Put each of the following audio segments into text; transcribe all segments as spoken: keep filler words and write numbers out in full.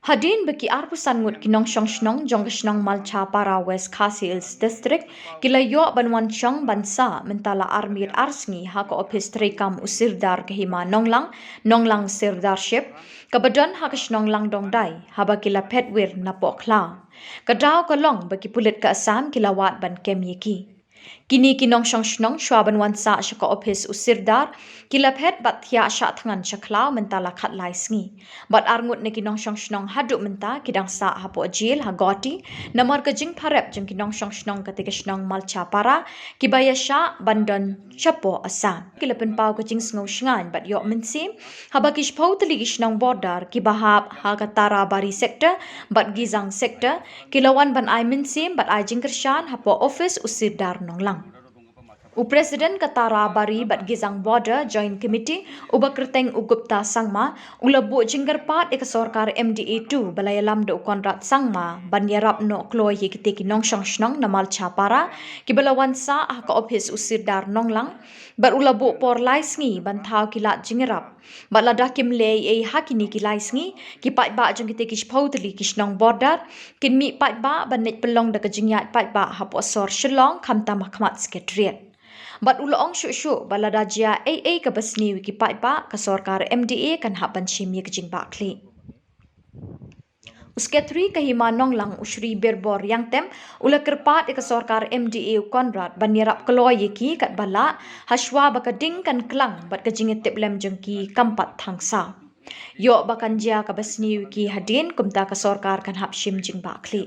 Hadien ba ki arphew san ngut ki nongshong shnong jong ka shnong Malchapara, West Khasi Hills District, ki la ïoh ban wan shong ban sah mynta la ar miet ar sngi ha ka ophis treikam u Sirdar ka Hima Nonglang, Nonglang Sirdarship, kaba don ha ka shnong Langdongdai, haba ki la phet wir na Pohkhlaw. Ka daw ka long ba ki pulit ka Assam ki la wad ban kem ïa ki. Kine ki nongshong shnong shuwa ban wan sah sha ka ophis u Sirdar, ki la phet bad thiah shah thngan sha khlaw mynta la khatlai sngi. Bad arngut na ki nongshong shnong haduh mynta ki dang sah hapoh jel ha Guwahati, namar ka jingpharep jong ki nongshong shnong katei ka shnong Malchapara, kiba ïa shah ban don shapoh Assam. Ki la pynpaw ka jingsngew shngaiñ bad ïoh mynsiem, haba ki shiphew tylli ki shnong border kiba hap ha ka Tarabari sector bad Gizang sector, ki la wan ban ai mynsiem bad ai jingkyrshan hapoh ophis u Sirdar Nonglang. U President ka Tarabari bad Gizang Border Joint Committee, u Bah Kyrteng u Gupta Sangma, u la buh jingkyrpad ïa ka sorkar M D A two ba la ïalam da u Conrad Sangma ban ïarap noh kloi ïa kitei ki nongshong shnong na Malchapara, kiba la wan sah ha ka ophis u Sirdar Nonglang, bad u la buh por lai sngi ban thaw ki lad jingïarap. Bad lada kim leh ei ei ha kine ki lai sngi, ki paidbah jong kitei ki shiphew tylli ki shnong border kin mih paidbah ban leit pynlong da ka jingïaid paidbah hapoh sor Shillong khamtam ha khmat Secretariat. Bad u la ong shuh shuh ba lada jia ei ei kaba sniew ïa ki paidbah, ka sorkar M D A kan hap ban shim ïa ka jingbakla. U Secretary ka Hima Nonglang, u Shri Birbor Ïangtem, u la kyrpad ïa ka sorkar M D A u Conrad ban ïarap kloi ïa ki katba lah, hashuwa ba ka ding kan klang bad ka jingïatiplem jong ki kam pat thang saw. Ïoh ba kan jia kaba sniew ïa ki hadien, kumta ka sorkar kan hap shim jingbakla.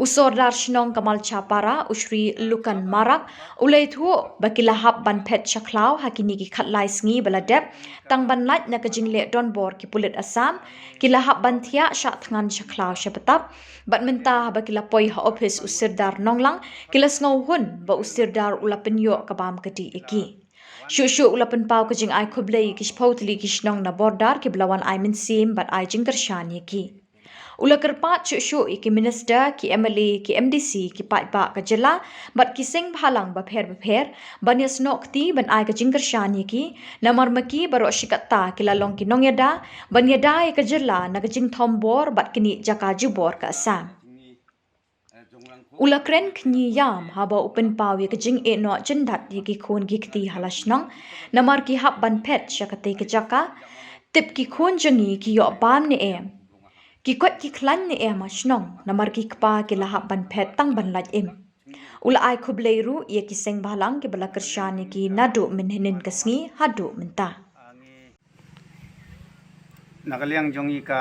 U Sordar Shnong ka Malchapara, u Shri Lukan Marak, u la ïathuh ba ki la hap ban phet sha khlaw ha kine ki khatlai sngi ba la dep, tang ban lait na ka jingleh donbor ki pulit Assam, ki la hap ban thiah shah thngan sha khlaw sha btap, bad mynta haba ki la poi ha ophis u Sirdar Nonglang, ki la sngew hun ba u Sirdar u la pynïoh ka bam ka dih ïa ki. Shuh shuh u la pynpaw ka jingai khublei ïa ki shiphew tylli ki shnong na border kiba la wan ai mynsiem bad ai jingkyrshan ïa ki. U la kyrpad shuh shuh ïa ki minister, ki M L A, ki M D C, ki paidbah ka jylla bad ki seng bhalang bapher bapher ban ïasnoh kti ban ai ka jingkyrshan ïa ki, namar ma ki baroh shi katta ki la long ki nongïada ban ïada ïa ka jylla na ka jingthombor bad knieh jaka jubor ka Assam. U la kren khñiam haba u pynpaw ïa ka jingeh noh jyndat ïa ki khun ki kti ha la shnong, namar ki hap ban phet sha katei ka jaka. Tip ki khun jong ngi ki ïoh bam ne em, ki koit ki khlaiñ ne em ha shnong, namar ki kpa ki la hap ban phet tang ban lait im. U la ai khublei ruh ïa ki seng bhalang kiba la kyrshan ïa ki naduh mynhynnin ka sngi haduh mynta. Na ka liang jong ngi ka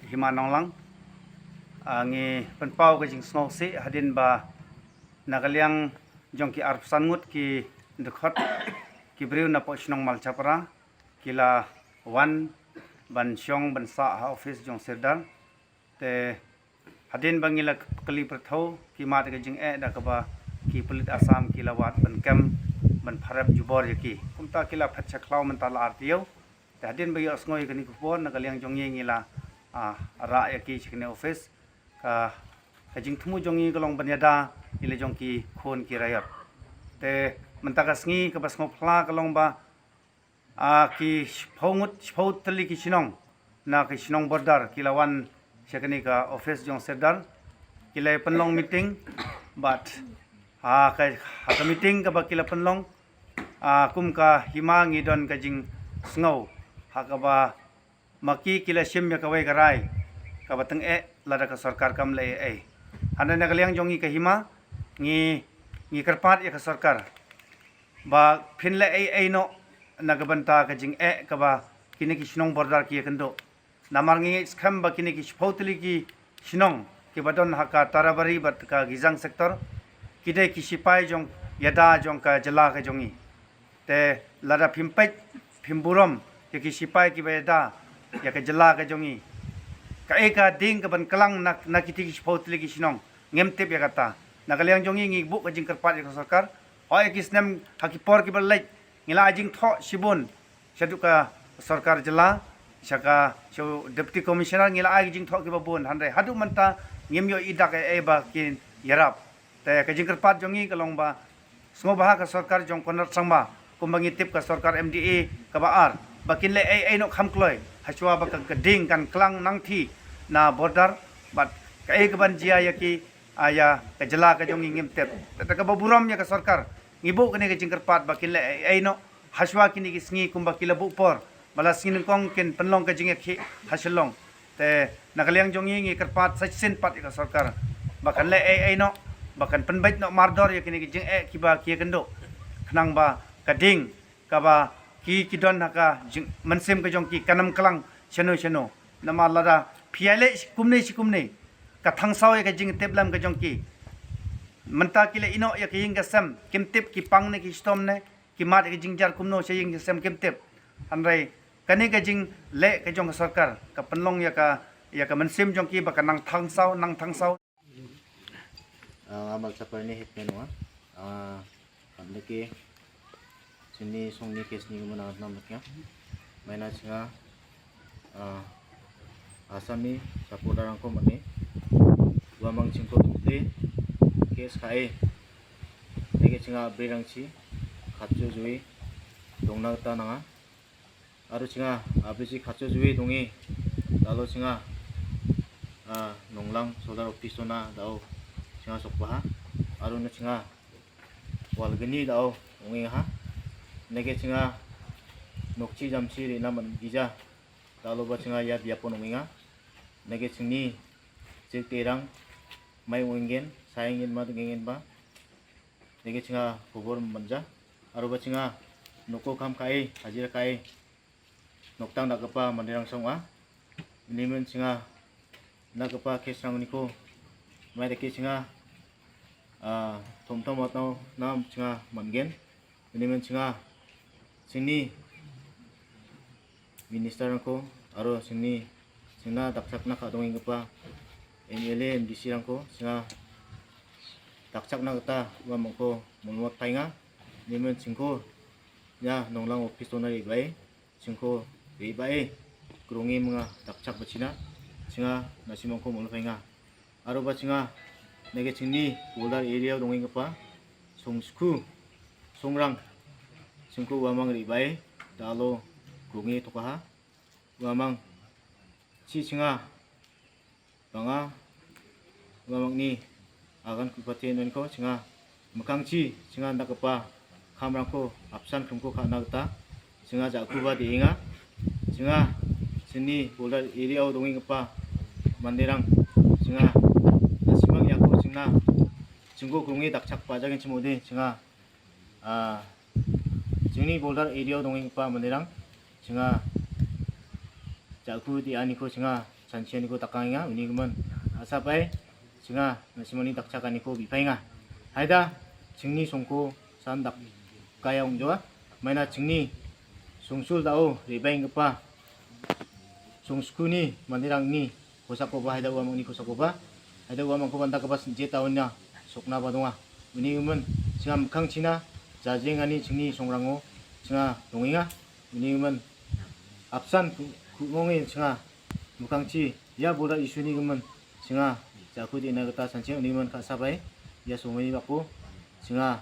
Hima Nonglang, ah, ngi pynpaw ka jingsngewsih hadien ba na ka liang jong ki arphew san ngut ki dkhot, ki briew na poh shnong Malchapara, ki la wan ban shong ban sah ha ophis jong Sirdar. Te hadien ba ngi la kylli pyrthuh, ki mad ka jingeh da kaba ki pulit Assam ki la wad ban kem, ban pharep jubor ïa ki. Kumta ki la phet sha khlaw mynta la ar taïew. Te hadien ba ïohsngew ïa kane ka khubor, na ka liang jong ngi ngi la, ah, rah ïa ki sha kane ophis. Ka, ka jingthmu jong ngi ka long ban ïada ïa la jong ki khun ki raïot. Te mynta ka sngi kaba sngewphylla ka long ba, ah, ki shiphew ngut, shiphew tylli ki shnong na ki shnong border ki la wan sha kane ka ophis jong Sirdar. Ki la pynlong meeting bad, ah, ka, ha ka meeting kaba ki la pynlong, ah, kum ka Hima ngi don ka jingsngew ha kaba ma ki ki la shim ïa kawei ka rai kaba tyngeh lada ka sorkar kam leh ei ei. Hynrei na ka liang jong ngi ka Hima, ngi, ngi kyrpad ïa ka sorkar ba phin leh ei ei noh na ka bynta ka jingeh kaba kine ki shnong border ki ïakynduh. Namar ngi ngeit skhem ba kine ki shiphew tylli ki shnong kiba don ha ka Tarabari bad ka Gizang sector, ki dei ki shipai jong ïada jong ka jylla ka jong ngi. Te lada phim peit, phim burom ïa ki shipai kiba ïada ïa ka jylla ka jong ngi, kaei ka ding kaban klang na, na kitei ki shiphew tylli ki shnong, ngim tip ïa kata. Na ka liang jong ngi ngi buh ka jingkyrpad ïa ka sorkar, hooid ïa ki snem ha ki por kiba la leit ngi la ai jingthoh shibun shaduh ka sorkar jylla, sha ka, sha u Deputy Commissioner ngi la ai jingthoh kiba bun, hynrei haduh mynta ngim ïoh i dak ei ei ba kin ïarap. Te ka jingkyrpad jong ngi ka long ba sngewbha ka sorkar jong Conrad Sangma, kumba ngi tip ka sorkar M D A kaba ar, ba kin leh ei ei noh kham kloi, hashuwa ba ka, ka ding kan klang nangthie na border, bad kaei kaban jia ïa ki, ah, ïa ka jylla ka jong ngi ngim tip. Te kaba burom ïa ka sorkar, ngi buh kane ka jingkyrpad ba kin leh ei ei noh hashwa kine ki sngi kumba ki la buh por, ba la sngi nyngkong kin pynlong ka jingïakhih ha Shillong. Te na ka liang jong ngi ngi kyrpad sa shisien pat ïa ka sorkar ba kan leh ei ei noh, ba kan pynbeit noh mardor ïa kine ki jingeh kiba ki ïakynduh, khnang ba ka ding kaba ki, ki don ha ka jing, mynsiem ka jong ki kan ym klang shano shano. Namar lada phi ïaleh shi kumne shi kumne, ka thangsaw ïa ka jingtip lem ka jong ki. Mynta ki la ïehnoh ïa ka ïing ka sem, kim tip ki pang ne ki shitom ne, ki mad ïa ka jingjar kumno sha ïing sha sem kim tip. Hynrei kane ka jingleh ka jong ka sorkar ka pynlong ïa ka, ïa ka mynsiem jong ki ba ka nang thangsaw, nang thangsaw. Ah, nga Malcha Parni headman ong nga. Ah, kam dake sini song ni case ni gumana nam dake. Maina chinga, ah, Assam ni supporter rangko mane. Wa mang chingko te case kai. Dake chinga bri rangchi khatcho jui dongna ta nanga. Aro chinga, ah, bisi khatcho jui dongi. Dalo chinga, ah, Nonglang solar office na dao chinga sokbaha. Aro na chinga Walgni dao ongi ha. Nege chinga nokchi jamchi rina man gija. Dalo ba chinga ya biapon ongi nga. Nege chingni chik terang mai ongin, saingin ma dungin ba. Nege chinga khobor manja. Aro ba chinga noko kam kai, hajira kai. Noktang da kapa mandirang song a. Ini men chinga na kapa kes rang niko. Mai da ke chinga, ah, thom thom wat nau nam chinga mangen. Ini men chinga chingni minister rangko, aro chingni chingna dakchak na ka dong ingkapa M L A, M D C rangko, chinga dakchak na kata wa mangko mulmot painga. Ini men chingko ya Nonglang office tona ri bai. Chingko ri bai. Krungi menga dakchak bachina. Chinga na simangko mulmot painga. Aro ba chinga nege chingni border area dong ingkapa. Song sku, song rang. Chingko wa mang ri bai. Dalo krungi tokaha. Wa mang chi chinga banga wa mang ni agan kupate non ko chinga makang chi chinga nda kapa khamrang ko apsan khum ko khana kata chinga jaku ba di inga chinga sini border area o dong ingkapa mandirang chinga nasimang yako chinga chingko krungi dakchak pa jagin chimode chinga Ah, chingni border area dong ingkapa mandirang chinga jaku di ani ko chinga chanchi ani ko takang inga uni guman asa pai chinga nasimani dakchak ani ko bipai nga. Haida chingni songko san dak kaya ungjoa maina chingni songsul dao ribai ingkapa songskuni mandirang ni Kosa koba haida wa mangni kosa koba. Haida wa mangko banta kaba je taun nya sokna ba donga. Uni umen singa mkhang china jajeng ani chingni songrango singa donginga. Uni umen apsan ku ngongi singa mkhang chi ya boda isu ni umen singa jaku di na kata sanche uni umen ka sabai ya sumai bako singa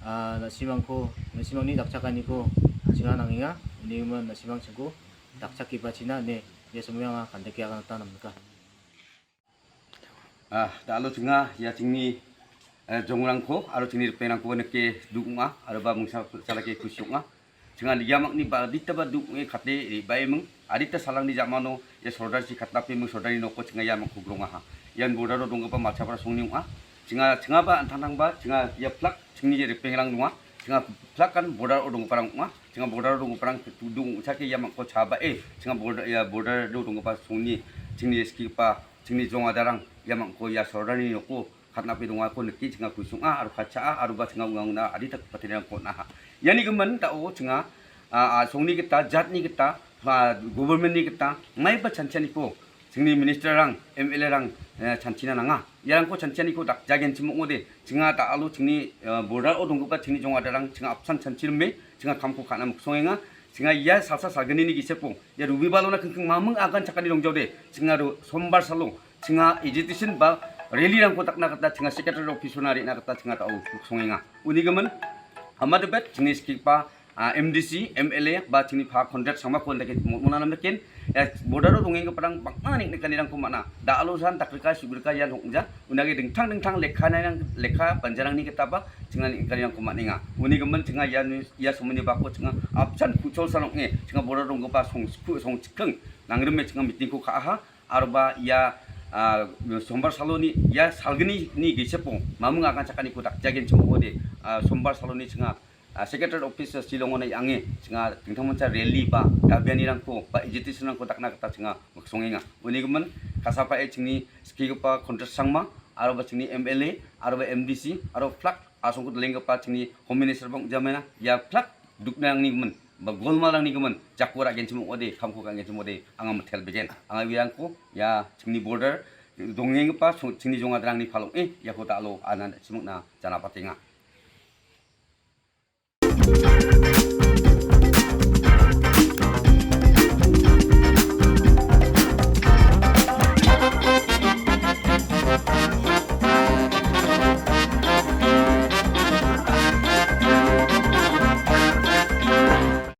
ah, na simang ko na simang ni dakchak ani ko singa nanginga. Uni umen na simang chingko dakchak kiba china ne ya semua nga kan deki akan tanam ka. Ah, da alo chinga ya chingni eh, jongrang ko aro chingni rpeng ko ne ke duk nga aro ba mungsa sala ke kusyuk nga. Chinga ya mak ni ba dita ba duk nge khate ri bai mung adita salang ni jamano ya sordar si khatna pe mung sordar ni noko chinga ya mak ko grong ha. Yan border ro dong ba macha para song ni nga. Chinga chinga ba antang ba chinga ya plak chingni ya rpeng rang nga. Chinga plak kan border o dong parang nga. Chinga border dong parang tu dong cha ke ya mangko cha ba eh. Chinga border ya border do dong pa sungni chingni ski pa chingni jong adarang ya mangko ya sorani ko khatna pe dong ko neki chinga kusung a aru khacha a aru ba chinga ungang na adi tak patene ko na ha. Yani gemen ta o chinga a sungni kita jat ni kita government ni kita mai ba chan chan ko chingni minister rang M L A rang chanchina nanga. Yarang ko chanchian iko dak jagen chimuk ngode. Chinga ta alu chingni border o donggupa chingni jong adarang chinga apsan chanchir me chinga kam ko khana muksong enga. Chinga ya salsa sagani ni gisepo ya rubi balo na kengkeng mameng agan chakani dong jode. Chinga ru sombar salo chinga agitation ba rally rang ko takna kata chinga secretary office na rina kata chinga ta o muksong enga. Uni gemen ama debet chingni skipa ah, M D C, M L A, ba chingni pha Conrad Sangma ko ndake mona nam kin. Ya, border o dongeng kepadang bang na ning kani rang ko mana. Da alo san takrika sugrika yan hong ja. Undagi dingthang dingthang lekha na yang lekha panjarang ni kita ba. Chinga ning kani rang ko mana nga. Uni gemen chinga yan ya sumuni bako chinga. Absan kuchol sanok nge. Chinga border dong kepa song sku song chikeng. Nangrim me chinga meeting ko ka aha. Arba ya, ah, sombar saloni ya salgni ni gisepo. Mamung akan chakani ko dak jagen chimo ode. Ah, sombar saloni chinga ah, Secretariat Office Shillong o na yange chinga tingthang mancha rally ba dabiani rangko ba agitation rangko dakna kata chinga maksong nga. Uni gemen kasapa e chingni ski pa Conrad Sangma aro ba chingni M L A aro ba M D C aro plak asong ko leng pa chingni Home Minister bang jamena ya plak dukna ni gemen ba golma lang ni gemen jakura gen chimo ode kamko ka gen chimo ode anga mathel begen anga wiangko ya chingni border dongeng pa chingni jonga drang ni phalong e ya ko ta lo anan chimuk na jana patinga.